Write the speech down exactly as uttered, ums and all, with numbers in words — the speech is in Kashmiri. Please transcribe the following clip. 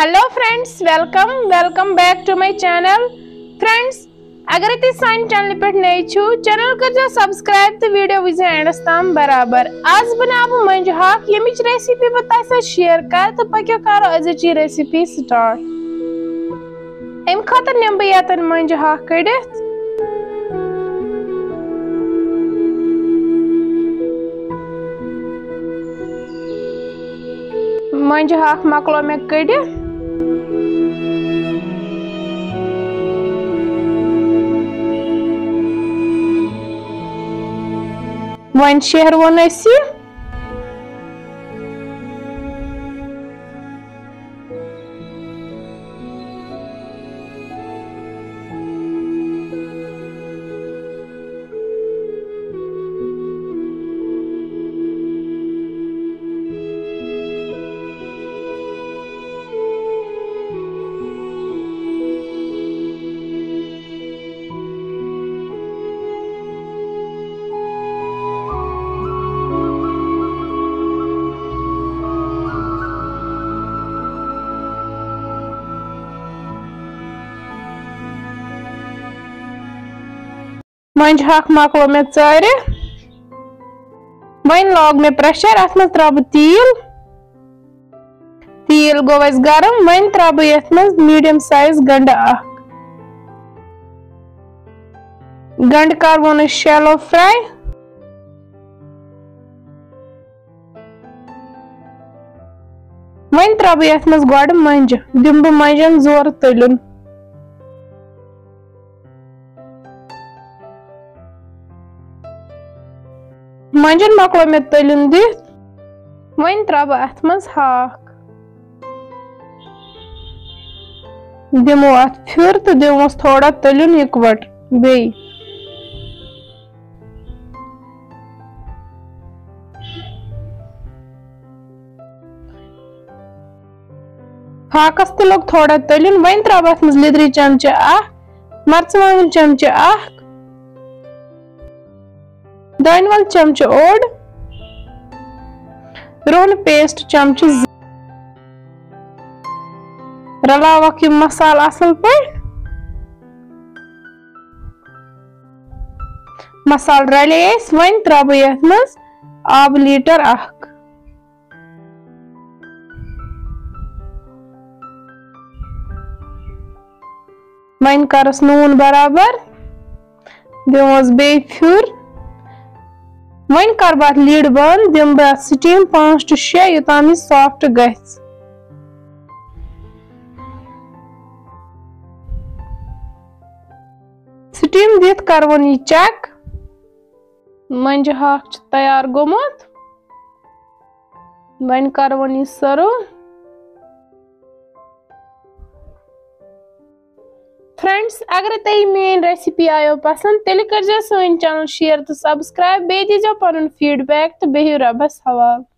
Hello friends, welcome, welcome back to my channel. Friends, اگرے تُہۍ سانہِ چینلہِ پٮ۪ٹھ نٔے چھِو، چینل کٔرزیٚو subscribe تہٕ video وٕچھزیٚو endس تام برابر۔ آز بناوٕ بہٕ مۄنجہِ ہاکھ، ییٚمِچ recipe بہٕ تۄہہِ سۭتۍ share کرٕ، تہٕ پٔکِو کرو أزِچ یہِ recipe start۔ اَمہِ خٲطرٕ نِمہٕ بہٕ ییٚتٮ۪ن مۄنجہِ ہاکھ کٔڑِتھ۔ مۄنجہِ ہاکھ مۄکلو مےٚ کٔڑِتھ۔ وۄنۍ شیہروون أسۍ یہِ۔ مۄنجہِ ہاکھ مۄکلو مےٚ ژٲرِتھ۔ وۄنۍ لاگ مےٚ pressure، اَتھ منٛز ترٛاوٕ بہٕ تیٖل۔ تیٖل گوٚو اَسہِ گرم، وۄنۍ ترٛاوٕ بہٕ یَتھ منٛز medium size گنٛڈٕ اکھ۔ گنٛڈٕ کَرٕ ووٚن أسۍ shallow fry۔ وۄنۍ ترٛاوٕ بہٕ یَتھ منٛز گۄڈٕ مۄنجہِ، دِمہٕ بہٕ مۄنجَن زورٕ تٔلیُن۔ مۄنجَن مۄکلو مےٚ تٔلیُن دِتھ، وۄنۍ ترٛاوٕ بہٕ اَتھ منٛز ہاکھ۔ دِمو اَتھ پھیُر تہٕ دِموس تھوڑا تٔلیُن یِکوَٹہٕ بیٚیہِ۔ ہاکس تہِ لوٚگ تھوڑا تٔلیُن۔ وۄنۍ ترٛاوٕ اَتھ منٛز لیٚدرِ چمچہٕ اکھ، مرژٕوانٛگن چمچہٕ اکھ، دانہِ ول چمچہٕ اوٚڑ، رُہنہٕ paste چمچہٕ زٕ۔ رلاوکھ یِم مسالہٕ اصل پٲٹھۍ۔ مسالہٕ رلے اَسہِ، وۄنۍ ترٛاوٕ بہٕ یَتھ منٛز آبہٕ لیٖٹر اکھ۔ وۄنۍ کَرَس نوٗن برابر، دِموس بیٚیہِ پھیُر۔ وۄنۍ کَرٕ بہٕ اَتھ lid بنٛد، دِمہٕ بہٕ اَتھ steam پانٛژھ to شےٚ، یوٚتام یہِ soft گژھِ۔ Steam دِتھ کَرٕ وۄنۍ یہِ check۔ مۄنجہِ ہاکھ چھُ تیار گوٚمُت۔ وۄنۍ کَرٕ وۄنۍ یہِ serve۔ Friends، اگر تۄہہِ میٲنۍ recipe آیو پسند، تیٚلہِ کٔرزیٚو سٲنۍ channel share تہٕ subscribe، بیٚیہِ دیٖزیٚو پنُن feedback تہٕ بِہِو رۄبس حوالہٕ۔